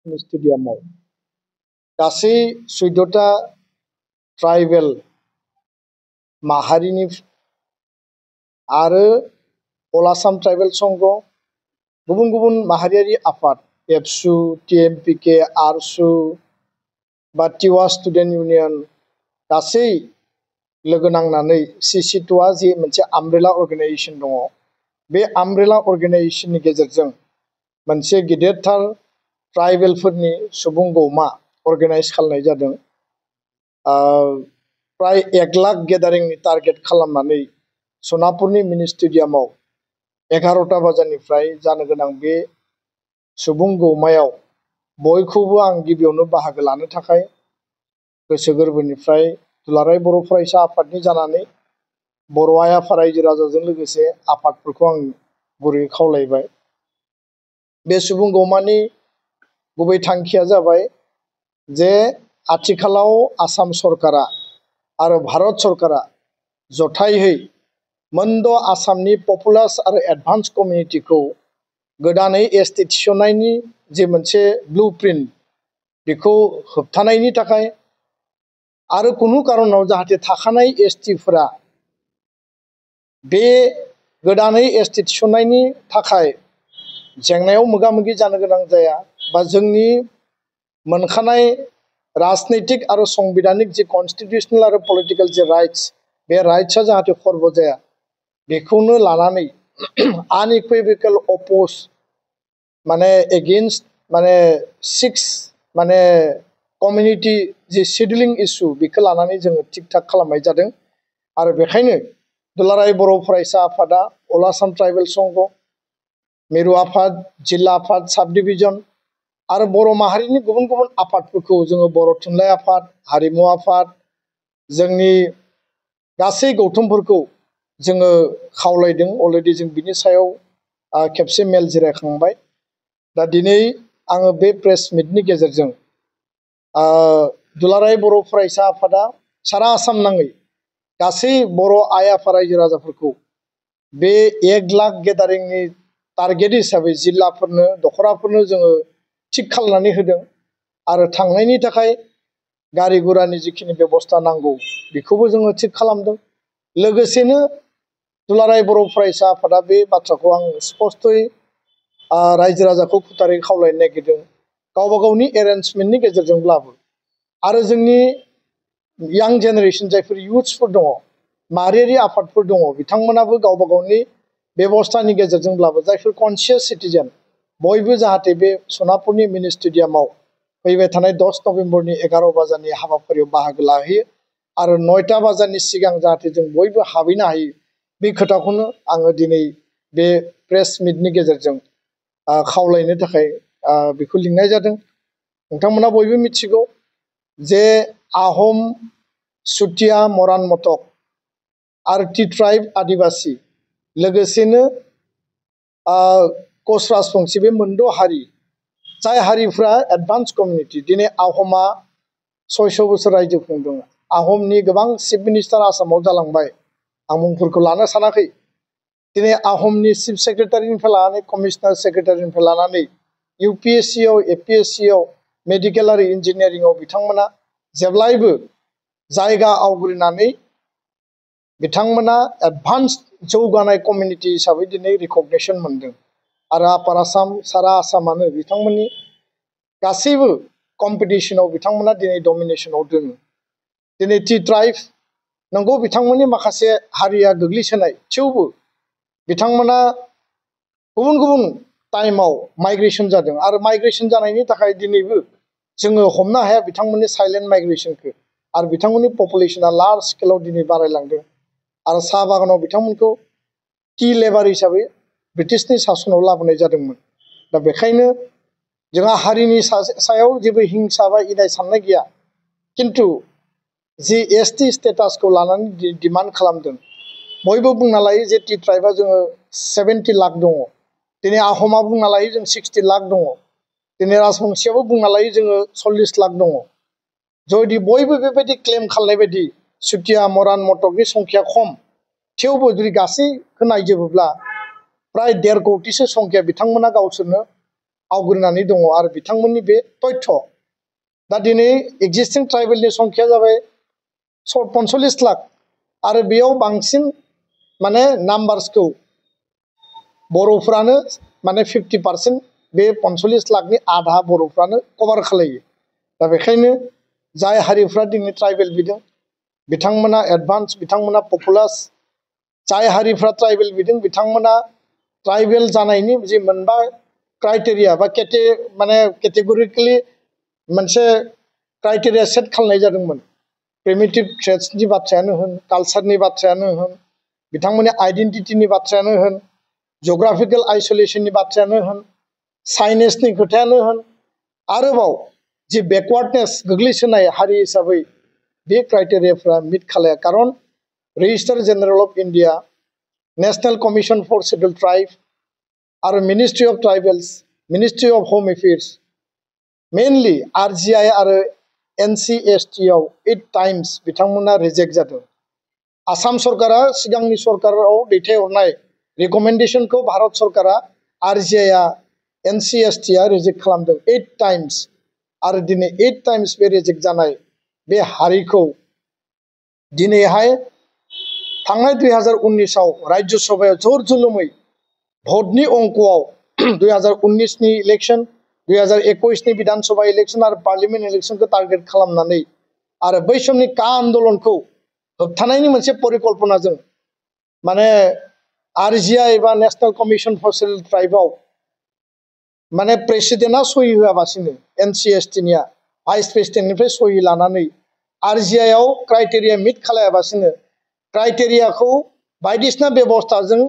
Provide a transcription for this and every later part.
स्टेडियामाव गासै 14टा ट्राइबेल माहारिनि आरो अल आसाम ट्राइबेल संघ गुबुन गुबुन माहारियारि आफाद एबसु टिएमपिके आरसु बा टिवा स्टुडेन्ट इउनियन गासै लोगो नांनानै सिसिटुआ जे मोनसे आमब्रेला अर्गानाइजेशन दङ बे आमब्रेला अर्गानाइजेशननि गेजेरजों मोनसे गिदिरथार ट्राइबेलफोरनि सुबुं गौमा अर्गानाइज खालामनाय जादों प्राय 1 लाख गेदारिंनि टारगेट खालामनानै सनापुरनि मिनि स्टेडियामाव 11टा बाजारनिफ्राय जानो गोनां बे सुबुं गौमायाव बयखौबो आं गिबियावनो बाहागो लानो थाखाय गोसो गोरबोनिफ्राय दुलाराय बर' फरायसा आफादनि जानानै बर' आइ आफा रायजो राजाजों लोगोसे आफादफोरखौ आं गुरै खावलायबाय। बे सुबुं गौमानि गुबै थांखिया जाबाय जे आथिखालाव आसाम सरकारा आरो भारत सरकारा जथायहै मोनद' आसामनि पपुलास आरो एडभान्स कमिउनिटिखौ गोदानै एसटि थिसननायनि जे मोनसे ब्लुप्रिन्ट बेखौ होबथानायनि थाखाय आरो कुनु कारनाव जाहाथे थाखानाय एसटिफोरा बे गोदानै एसटि थिसननायनि थाखाय जेंनायाव मोगा मोगि जानो गोनां जाया बा जोंनि मोनखानाय राजनैतिक आरो संबिधानिक जे कन्स्टिटिउशनेल आरो पलिटिकल जे राइट्स बे राइट्सआ जाहाथे खर्ब जाया बेखौनो लानानै आनइकुइभोकेल अपोज माने एगेन्स्ट माने 6 माने कमिउनिटी जे शेड्यूलिंग इश्यू बेखौ लानानै जोङो थिक थाक खालामनाय जादों आरो बेखायनो दुलाराय बर' फरायसा आफादा अल आसाम ट्राइबेल संघ मिरु आफाद जिल्ला आफाद साब डिभिजन आरो बर' माहारिनि गुबुन गुबुन आफादफोरखौ जोङो बर' थुनलाइ आफाद हारिमु आफाद जोंनि गासै गौथुमफोरखौ जोङो खावलायदों अलरेडि जों बिनि सायाव खेबसे मेल जिरायखांबाय दा दिनै आङो बे प्रेस मिटनि गेजेरजों दुलाराय बर' फरायसा आफादा सारा आसाम नाङै गासै बर' आइ आफा रायजो राजाफोरखौ बे 1 लाख गेदारिंनि टारगेट हिसाबै जिल्लाफोरनो दखराफोरनो जोङो थिक खालामनानै होदों आरो थांनायनि थाखाय गारि गुरानि जिखिनि बेबस्था नांगौ बेखौबो जोङो थिक खालामदों लोगोसेनो दुलाराय बर' फरायसा आफादा बे बाथ्राखौ आं स्पष्टयै रायजो राजाखौ खुथारै खावलायनो नागिरदों गावबा गावनि एरेन्जमेन्टनि गेजेरजोंब्लाबो आरो जोंनि यां जेनेरेशन जायफोर इयुथ्सफोर दङ माहारियारि आफादफोर दङ बिथांमोनाबो गावबा गावनि बेबस्थानि गेजेरजोंब्लाबो जायफोर कनसियास सिटिजेन बयबो जाहाथे बे सनापुरनि मिनि स्टेडियामाव फैबाय थानाय 10 नभेम्बरनि 11 बाजारनि हाबाफारियाव बाहागो लाहैयो आरो 9टा बाजारनि सिगां जाहाथे जों बयबो हाबहैनो हायो बे खोथाखौनो आङो दिनै बे प्रेस मिटनि गेजेरजों खावलायनो थाखाय बेखौ लिंनाय जादों। नोंथांमोना बयबो मिथिगौ जे आहम सुतिया मरान मटक आरो टि ट्राइब आदिबासी लोगोसेनो कच राजबंशी बे मोनद' हारि जाय हारिफ्रा एडभान्स कमिउनिटी दिनै आहमा 600 बोसोर रायजो खुंदों आहमनि गोबां चिफ मिनिस्टार आसामाव जालांबाय आं मुंफोरखौ लानो सानाखै दिनै आहमनि चिफ सेक्रेटारिनिफ्राय लानानै कमिशनार सेक्रेटारिनिफ्राय लानानै इउपिएससियाव एपिएससियाव मेडिकेल आरो इन्जिनियारिंआव बिथांमोना जेब्लायबो जायगा आवग्रिनानै बिथांमोना एडभान्स जौगानाय कमिउनिटी हिसाबै दिनै रिकगनिशन मोनदों आरो आपार आसाम सारा आसामानो बिथांमोननि गासैबो कम्पिटिशनाव बिथांमोना दिनै डमिनेशनाव दङ दिनै टि ट्राइब नंगौ बिथांमोननि माखासे हारिया गोग्लैसोनाय थेवबो बिथांमोना गुबुन गुबुन टाइमाव माइग्रेशन जादों आरो माइग्रेशन जानायनि थाखाय दिनैबो जोङो हमनो हाया बिथांमोननि साइलेन्ट माइग्रेशनखौ आरो बिथांमोननि पपुलेशना लार्ज स्केलाव दिनै बारायलांदों आरो साहा बागानाव बिथांमोनखौ टि लेबार हिसाबै ब्रिटिशनि सासनाव लाबोनाय जादोंमोन दा बेखायनो जोंहा हारिनि सायाव जेबो हिंसा बा इनाय साननाय गैया किन्तु जि एसटि स्टेटासखौ लानानै डिमान्ड खालामदों बयबो बुंना लायो जे टि ट्राइबा जोङो 70 लाख दङ दिनै आहमा बुंना लायो जों 60 लाख दङ दिनै राजबंशीयाबो बुंना लायो जोङो 40 लाख दङ जुदि बयबो बेबायदि क्लेम खालामनाय बायदि सुतिया मरान मटकनि संख्या खम थेवबो जुदि गासैखौ नायजोबोब्ला प्राय 1.5 कोटिसो संख्या बिथांमोना गावसोरनो आवग्रिनानै दङ आरो बिथांमोननि बे तथ्य दा दिनै एक्जिस्टिं ट्राइबेलनि संख्या जाबाय 45 लाख आरो बेयाव बांसिन माने नाम्बार्सखौ बर'फ्रानो माने 50% बे 45 लाखनि आधा बर'फ्रानो कभार खालायो दा बेखायनो जाय हारिफ्रा दिनै ट्राइबेल बिदों बिथांमोना एडभान्स बिथांमोना पपुलास जाय हारिफ्रा ट्राइबेल बिदों बिथांमोना ट्राइबेल जानायनि जि मोनबा क्राइटेरिया बा माने केटेगरिकेलि मोनसे क्राइटेरिया सेट खालामनाय जादोंमोन प्रिमिटिभ ट्रेड्सनि बाथ्रायानो होन कालचारनि बाथ्रायानो होन बिथांमोननि आइडेन्टिटिनि बाथ्रायानो होन जिअग्राफिकेल आइसोलेशननि बाथ्रायानो होन साइनेसनि खोथायानो होन आरोबाव जि बेकवार्डनेस गोग्लैसोनाय हारि हिसाबै बे क्राइटेरियाफ्रा मिट खालाया खारन registrar general of India national commission for schedule tribe आरो ministry of tribals ministry of home affairs mainly RGI आरो NCST आव 8 टाइम्स बिथांमोना रिजेक्ट जादों आसाम सरकारा सिगांनि सरकाराव दैथायहरनाय रिकमेन्डेशनखौ भारत सरकारा RGI आ NCST आ रिजेक्ट खालामदों 8 टाइम्स आरो दिनै 8 टाइम्स बे रिजेक्ट जानाय बे हारिखौ दिनैहाय थांनाय 2019 आव राज्य सभायाव जोर जुलुमै भटनि अंकआव 2019 नि इलेक्शन 2021 नि विधानसभा इलेक्शन आरो पार्लियामेन्ट इलेक्शनखौ टार्गेट खालामनानै आरो बै समनि का आन्दोलनखौ होबथानायनि मोनसे परिकल्पनाजों माने RGI एबा नेशनेल कमिशन फर शेड्युल ट्राइबआव माने प्रेसिडेन्टआ सहि होआबासिनो NCST निया भाइस प्रेसिडेन्टनिफ्राय सहि लानानै RGI आव क्राइटेरिया मिट खालायाबासिनो क्राइटेरियाखौ बायदिसिना बेबस्थाजों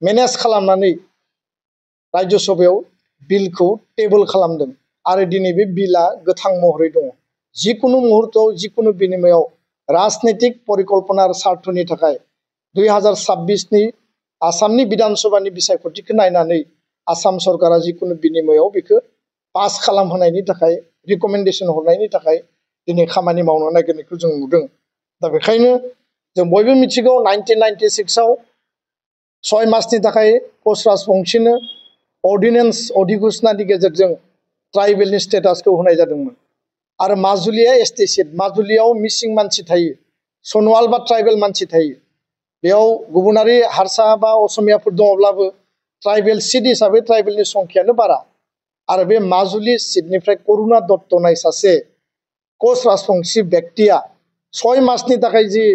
मेनेज खालामनानै राज्य सभायाव बिलखौ टेबल खालामदों आरो दिनै बे बिला गोथां महरै दङ जिकुनु मुहूर्तआव जिकुनु बिनिमयाव राजनीतिक परिकल्पना आरो सार्थनि थाखाय 2026 नि आसामनि विधानसभानि बिसायख'थिखौ नायनानै आसाम सरकारा जिकुनु बिनिमयाव बेखौ पास खालामहोनायनि थाखाय रिकमेन्डेशन हरनायनि थाखाय दिनै खामानि मावनो नागिरनायखौ जों नुदों दा बेखायनो जों बयबो मिथिगौ 1996 आव 6 मासनि थाखाय कच राजबंशीनो अर्डिनेन्स अधिघोषणानि गेजेरजों ट्राइबेलनि स्टेटासखौ होनाय जादोंमोन आरो माजुलिया ST सीट माजुलियाव मिसिं मानसि थायो सनवाल बा ट्राइबेल मानसि थायो बेयाव गुबुनारि हारसा बा असमियाफोर दङब्लाबो ट्राइबेल सीट हिसाबै ट्राइबेलनि संख्यानो बारा आरो बे माजुलि सीटनिफ्राय करुणा दत्त होननाय सासे कच राजबंशी व्यक्तिया 6 मासनि थाखाय जि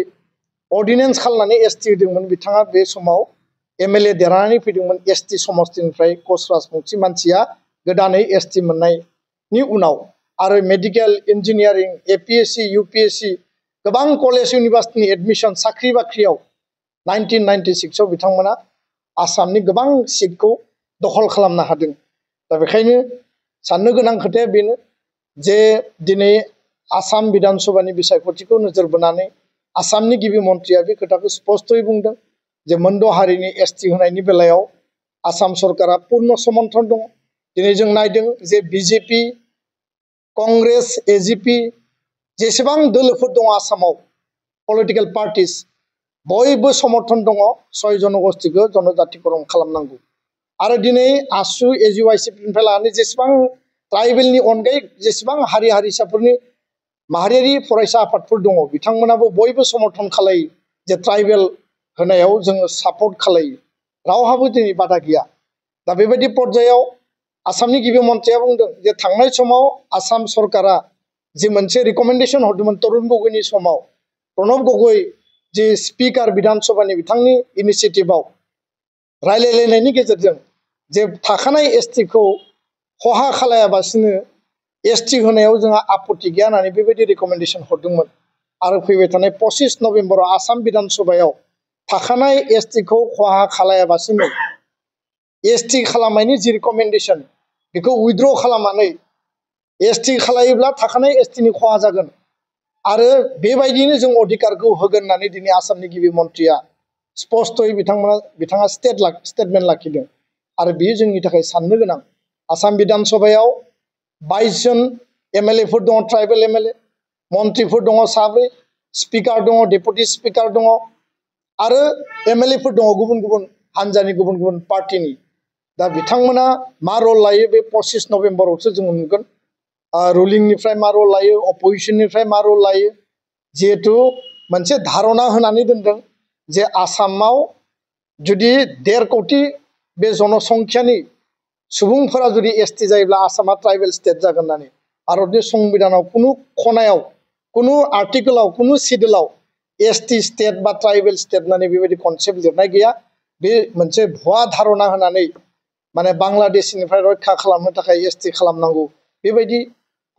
अर्डिनेन्स खालामनानै ST होदोंमोन बिथाङा बे समाव MLA देरहानानै फैदोंमोन ST समस्तिनिफ्राय कच राजबंशी मानसिया गोदानै ST मोननायनि उनाव आरो मेडिकेल इन्जिनियारिं APSC UPSC गोबां कलेज इउनिभार्सिटिनि एडमिशन साख्रि बाख्रियाव 1996 आव बिथांमोना आसामनि गोबां सीटखौ दखल खालामनो हादों दा बेखायनो साननो गोनां खोथाया बेनो जे दिनै आसाम विधानसभानि बिसायख'थिखौ नोजोर बोनानै आसामनि गिबि मन्थ्रिया बे खोथाखौ स्पष्टयै बुंदों जे मोनद' हारिनि ST होनायनि बेलायाव आसाम सरकारा पूर्ण समर्थन दङ दिनै जों नायदों जे BJP कंग्रेस AGP जेसेबां दोलोफोर दङ आसामाव पलिटिकेल पार्टिस बयबो समर्थन दङ 6 जनगोष्ठीखौ जनजातिकरण खालामनांगौ आरो दिनै ASU AGYCनिफ्राय लानानै जेसेबां ट्राइबेलनि अनगायै जेसेबां हारि हारिसाफोरनि माहारियारि फरायसा आफादफोर दङ बिथांमोनाबो बयबो समर्थन खालायो जे ट्राइबेल होनायाव जोङो सापर्ट खालायो रावहाबो दिनै बादा गैया दा बेबायदि पर्यायाव आसामनि गिबि मन्थ्रिया बुंदों जे थांनाय समाव आसाम सरकारा जि मोनसे रिकमेन्डेशन हरदोंमोन तरुण गगৈनि समाव प्रणब गगৈ जि स्पिकार विधानसभानि बिथांनि इनिशिएटिभआव रायलायलायनायनि गेजेरजों जे थाखानाय ST खौ खहा खालायाबासिनो ST होनायाव जोंहा आपत्ति गैया होननानै बेबायदि रिकमेन्डेशन हरदोंमोन आरो फैबाय थानाय 25 नभेम्बराव आसाम विधानसभायाव थाखानाय ST खौ खहा खालायाबासिनो ST खालामनायनि जि रिकमेन्डेशन बेखौ उइथड्र खालामनानै ST खालायोब्ला थाखानाय ST नि खहा जागोन आरो बेबायदिनो जों अधिकारखौ होगोन होननानै दिनै आसामनि गिबि मन्थ्रिया स्पष्टयै बिथाङा स्टेटमेन्ट लाखिदों आरो बेयो जोंनि थाखाय साननो गोनां आसाम विधानसभायाव 22 जन MLA फोर दङ ट्राइबेल MLA मन्थ्रिफोर दङ 7 स्पिकार दङ डेपुटि स्पिकार दङ आरो MLA फोर दङ गुबुन गुबुन हानजानि गुबुन गुबुन पार्टिनि दा बिथांमोना मा रल लायो बे 25 नभेम्बरावसो जों नुगोन रुलिंनिफ्राय मा रल लायो अपोजिशननिफ्राय मा रल लायो जिहेतु मोनसे धारना होनानै दोनदों जे आसामाव जुदि 1.5 कोटि बे जनसंख्यानि सुबुंफोरा जुदि एसटी जायोब्ला आसामा ट्राइबेल स्टेट जागोन होननानै भारतनि संबिधानाव कुनु खनायाव कुनु आर्टिकलाव कुनु सिडुलाव एसटी स्टेट बा ट्राइबेल स्टेट होननानै बेबायदि कनसेप्ट लिरनाय गैया बे मोनसे भुवा धारना होनानै माने बांलादेशनिफ्राय रैखा खालामनो थाखाय एसटी खालामनांगौ बेबायदि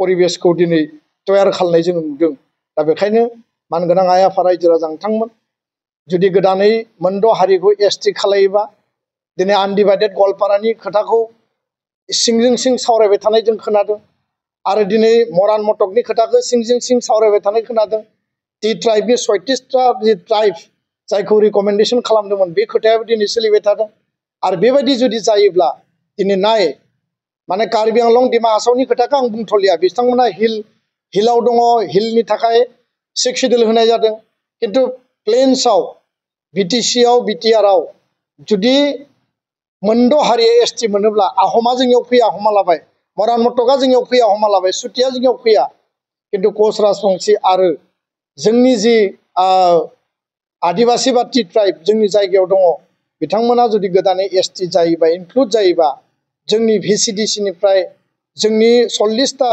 परिबेसखौ दिनै तयार खालामनाय जों नुदों दा बेखायनो मानगोनां आइ आफा रायजो राजा नोंथांमोन जुदि गोदानै मोनद' हारिखौ एसटी खालायोबा दिनै आनडिभाइडेड गवालपारानि खोथाखौ सिंजों सिं सावरायबाय थानाय जों खोनादों आरो दिनै मरान मटकनि खोथाखौ सिंजों सिं सावरायबाय थानाय खोनादों टि ट्राइबनि 36टा ट्राइब जायखौ रिकमेन्डेसन खालामदोंमोन बे खोथायाबो दिनै सोलिबाय थादों आरो बेबायदि जुदि जायोब्ला दिनै नाय माने कार्बि आंलं डिमा हासावनि खोथाखौ आं बुंथ'लिया बिथांमोना हिलाव दङ हिलनि थाखाय 6 शिड्युल होनाय जादों किन्तु प्लेन्सआव बिटिसिआव बिटिआरआव जुदि मोनद' हारिया एसटी मोनोब्ला आहमा जोंनियाव फैया आहमा लाबाय मरान मटकआ जोंनियाव फैया आहमा लाबाय सुतिया जोंनियाव फैया किन्तु कच राजबंशी आरो जोंनि जि आदिबासी बा टि ट्राइब जोंनि जायगायाव दङ बिथांमोना जुदि गोदानै एसटी जायोबा इनक्लुड जायोबा जोंनि भिसिडिसिनिफ्राय जोंनि 40टा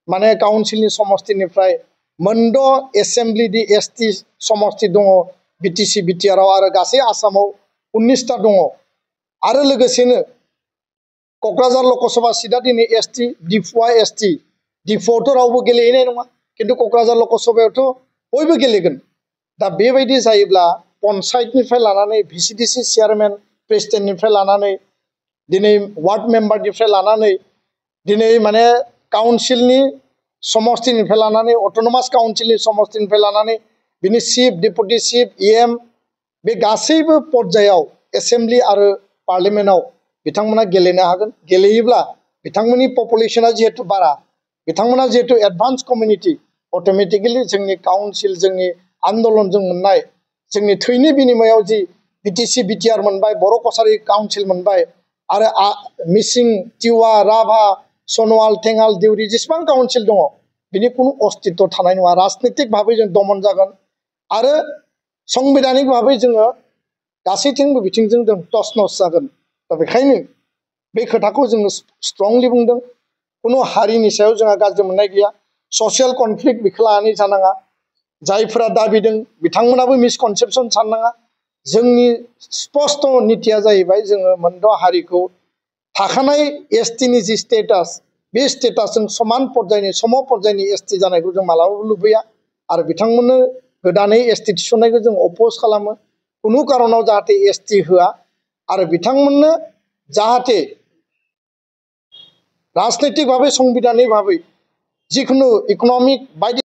माने काउन्सिलनि समष्टिनिफ्राय मोनद' एसेम्ब्लिनि एसटी समष्टि दङ बिटिसि बिटिआरआव आरो गासै आसामाव 19टा दङ आरो लोगोसेनो क'क्राझार लकसभा सीटआ दिनै एसटी डिफुआ एसटी डिफुआवथ' रावबो गेलेहैनाय नङा किन्तु क'क्राझार लकसभायावथ' बयबो गेलेगोन दा बेबायदि जायोब्ला पन्चायतनिफ्राय लानानै भिसिडिसि चेयारमेन प्रेसिडेन्टनिफ्राय लानानै दिनै वार्ड मेम्बारनिफ्राय लानानै दिनै माने काउन्सिलनि समष्टिनिफ्राय लानानै अट'नमास काउन्सिलनि समष्टिनिफ्राय लानानै बिनि चिफ डेपुटि चिफ EM बे गासैबो पर्यायाव एसेम्ब्लि आरो पार्लियामेन्टआव बिथांमोना गेलेनो हागोन गेलेयोब्ला बिथांमोननि पपुलेसना जिहेतु बारा बिथांमोना जिहेतु एडभान्स कमिउनिटि अट'मेटिकेलि जोंनि काउन्सिल जोंनि आन्दलनजों मोननाय जोंनि थैनि बिनिमयाव जि बिटिसि बिटिआर मोनबाय बर' कसारि काउन्सिल मोनबाय आरो मिसिं तिवा राभा सनवाल थेङाल देउरि जेसेबां काउन्सिल दङ बिनि कुनु अस्तित्व थानाय नङा राजनितिक भाबै जों दमन जागोन आरो संबिधानिक भाबै जोङो गासैथिंबो बिथिंजों जों टस नस जागोन दा बेखायनो बे खोथाखौ जोङो स्ट्रंलि बुंदों कुनु हारिनि सायाव जोंहा गाज्रि मोननाय गैया ससियेल कनफ्लिक्ट बेखौ लानानै जानाङा जायफोरा दाबिदों बिथांमोनाबो मिसकनसेपसन साननाङा जोंनि स्पष्ट नीतिया जाहैबाय जोङो मोनद' हारिखौ थाखानाय एसटीनि जि स्टेटास बे स्टेटासजों समान पर्यायनि सम पर्यायनि एसटी जानायखौ जों मालाबाबो लुबैया आरो बिथांमोननो गोदानै एसटी थिसननायखौ जों अपोज खालामो कुनु कारनाव जाहाथे एसटी होआ आरो बिथांमोननो जाहाथे राजनैतिक भाबै संबिधानिक भाबै जिखुनु इकनमिक बायदि